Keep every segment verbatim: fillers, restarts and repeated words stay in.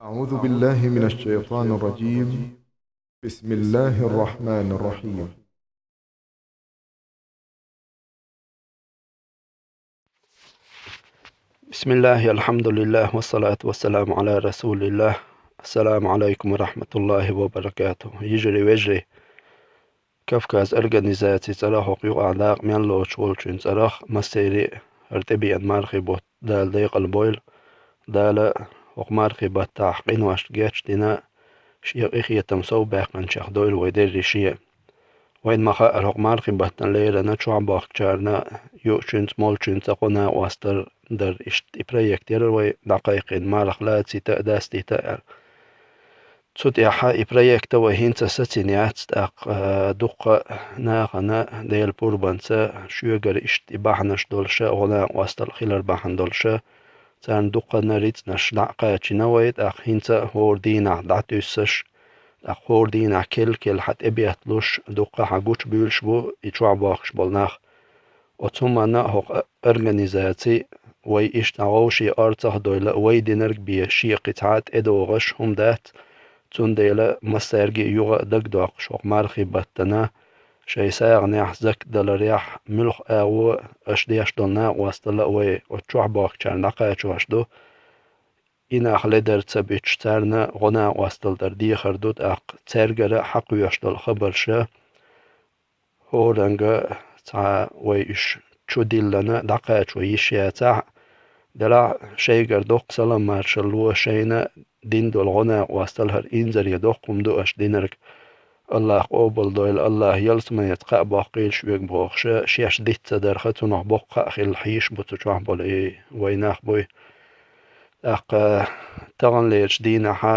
أعوذ بالله من الشيطان الرجيم. بسم الله الرحمن الرحيم. بسم الله، الحمد لله، والصلاة والسلام على رسول الله. السلام عليكم ورحمة الله وبركاته. Йижарий, вежарий, Кавказ организаци цӀарах хӀокху юкъахь дакъа мел лоцуш волчуьнан цӀарах массеран а хӀара тӀебеана мархи бутт Дала декъал бойла. Дала хӀокху мархи баттахь къиношна гечдина, шен къинхетам сов баьккхинчех дойла вай дерриш а. Вайна ма-хаъара, хӀокху мархи баттана леррина чохь бохкучарна юучуьнца, молчуьнца гӀо-накъосталла дар, иштта и проект яра вай дӀакхайкхина, марха лацита а, дастийта а аьлла. Цу тӀехь и проект вай хӀинца сацийна яц, тӀаккха, а, дуккха а нахана Делан пурбанца шоьгара иштта и бахьанаш долуша, гӀо-накъосталла хилар бахьана долуша, царна дуккханна рицкъанаш дӀа а кхачийна вай, тӀаккха хӀинца а хӀора дийнахь дӀатуьссуш, тӀаккха хӀора дийнахь кел-кел хьан тӀебетталуш, дуккха а хьан гучубуьйлуш бу и чохь бохкуш болу нах. Оцу хӀуманна а хӀокху организаци вай иштта вовшийн орцах а дойла, вай динарг бен шен кхин цхьа а тӀедогӀуш хӀума дац, цундела массаьрга а юха а дагадоккхуш хӀокху мархи баттана, шайн сагӀанехь, закат даларехь, муьлхха агӀо аша деш долу накъосталла а вай оцу чохь бохкучарна дӀакхачош ду. И нах ледар ца буьтуш, царна гӀо-накъосталла дар дехар ду, тӀаккха цаьргара хьакхоьхьуш долу хабарша, хӀоранга цхьа вай уьш чудиллина дӀакхачо йиш яцахь а, делахь а шайгара доккха салам-маршалла ло шайна, дина долу гӀо-накъосталла хӀара инзаре доккха хӀума ду аша динарг. АллахӀа къобалдойла, АллахӀа ялсаманеца кхаъ боккхийла шоьга бохуша, шаьш диц ца дарха, цунах боккха кхаъ хилла хьийзаш бу цу чохь болу и вай нах буй. ТӀаккха таханлерчу дийнахьа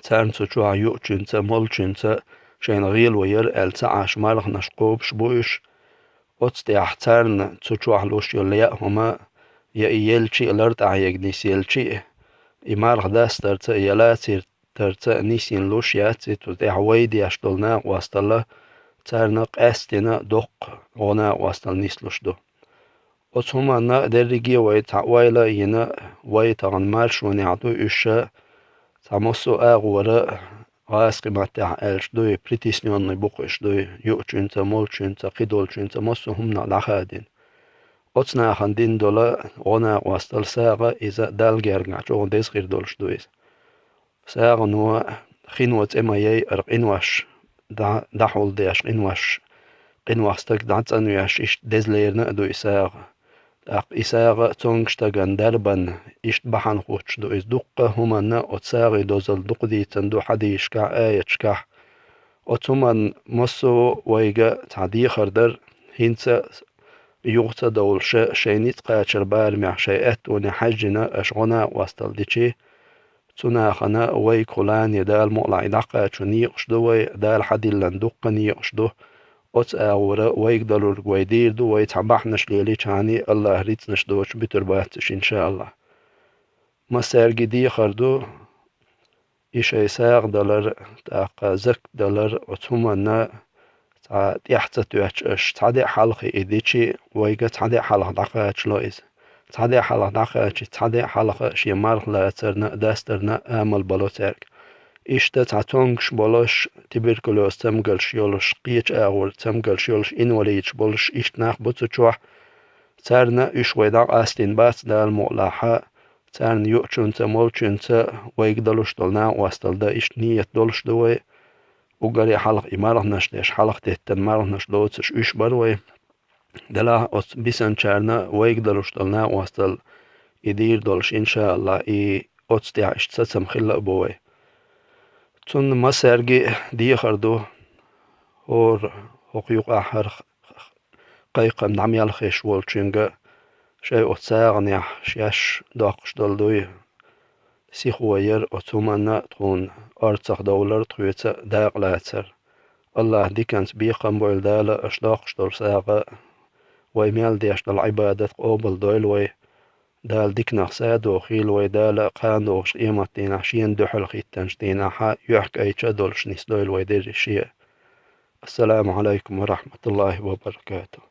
царна цу чохь юучуьнца, молчуьнца шайна гӀело яра аьлла ца Ӏаш марханаш кхобуш бу уьш. Оцу тӀехь царна цу чохь луш йолу яа хӀума, я и елчи а, лартӀехь ерг нисъелчи а, и марха дастарца а, я лацийта тарца а нисйина луш яц и, цу тӀехь вай деш долу накъосталла царна къаьсттина доккха гӀо-накъосталла нислуш ду. Оцу хӀуманна а дерриге а вай цхьа ойла а йина, вай тахана маршонехь ду уьш, цхьа массо а агӀора, гӀазкхийн маттехь аьлча дуй, притеснённый бу-кх уьш дуй, юучуьнца, молчуьнца, кхидолчуьнца массо а хӀуманах дӀахадийна. Оцу нахана дина долу гӀо-накъосталла, сагӀа, иза Далла гергахь чӀогӀа деза хир долуш ду иза. СагӀано, хино цӀе ма яйъара къинош дӀа-, дӀахьулдеш, къинош, къинойх стаг дӀа а цӀанвеш, иштта деза лерина а ду и сагӀа. ТӀаккха и сагӀа цомгуш стагана дарбанна, иштта бахьана хӀуттуш ду иза дуккха а хӀуманна, оцу сагӀин дозалла дукха дийцина ду хьадисашкахь, аяташкахь. Оцу хӀуманна массо а вайга цхьа дехар дара, хӀинца а юха ца довлуша, шайн ницкъ кхачар барамехь шайн аьттоне хьаьжжина аша гӀо-накъосталла дичи, цу нахана вайгахула а Дала мукъалахь и дӀакхачо некъаш ду вай, Дала хьадиллина дуккха а некъаш ду. Оцу агӀора вайга далург вай дийр ду, вай цхьа бахьанаш лелийчхьана а АллахӀа рицкъанаш доцуш буьтур бац уьш, иншааллахӀ. Массаьрга дехар ду, и шайн сагӀа далар, тӀаккха закат далар, оцу хӀуманна цхьа тӀаьхьа ца тоьттуш аша цхьа де а хьалхе и дичи, вайга цхьа де а хьалха дӀакхачало иза. Цхьа де а хьалха дӀакхачийта, цхьа де а хьалха шен марха лацарна а, дастарна а амал бало цаьрга. Иштта цхьа цомгуш болуш, туберкулез цамгарш йолуш, кхечу агӀор цамгарш йолуш, инвалидаш болуш, иштта нах бу цу чохь. Царна уьш вай дӀакъастийна бац Дала мукъалахь, царна юучуьнца, молчуьнца вайга далуш долу накъосталла дан иштта ниет долуш ду вай. Уггаре хьалха и марханаш деш, хьалха деттина марханаш доцуш уьш бара вай. Делахь оцу бисанчарна вайга далуш долу накъосталла и дийр долуш, иншааллахӀ, и оцу тӀехь иштта сацам хилла а бу вай. Цунна массаьрга а дехар ду, хӀора хӀокху юкъахь хӀара кхайкхам дӀа мел хезаш волчуьнга, шайн оцу сагӀанехь шаьш доккхуш долу дуй, сихо яр оцу хӀуманна а, тхуна орцах довлар, тхоьца дакъа лацар. АллахӀа диканца бекхам бойла Дала аша доккхуш долу сагӀа, вай мел деш долу Ӏибадат къобалдойла вай. Дала диканах садо хийла вай, Дала кхана догӀуш къематдийнахь шена дуьхьал хӀиттанчу дийнахьа юьхькӀайча а долуш нисдойла вай дерриш а. Ассаламу Ӏалайкум ва рахьматуллахӀи ва баракатухӀ.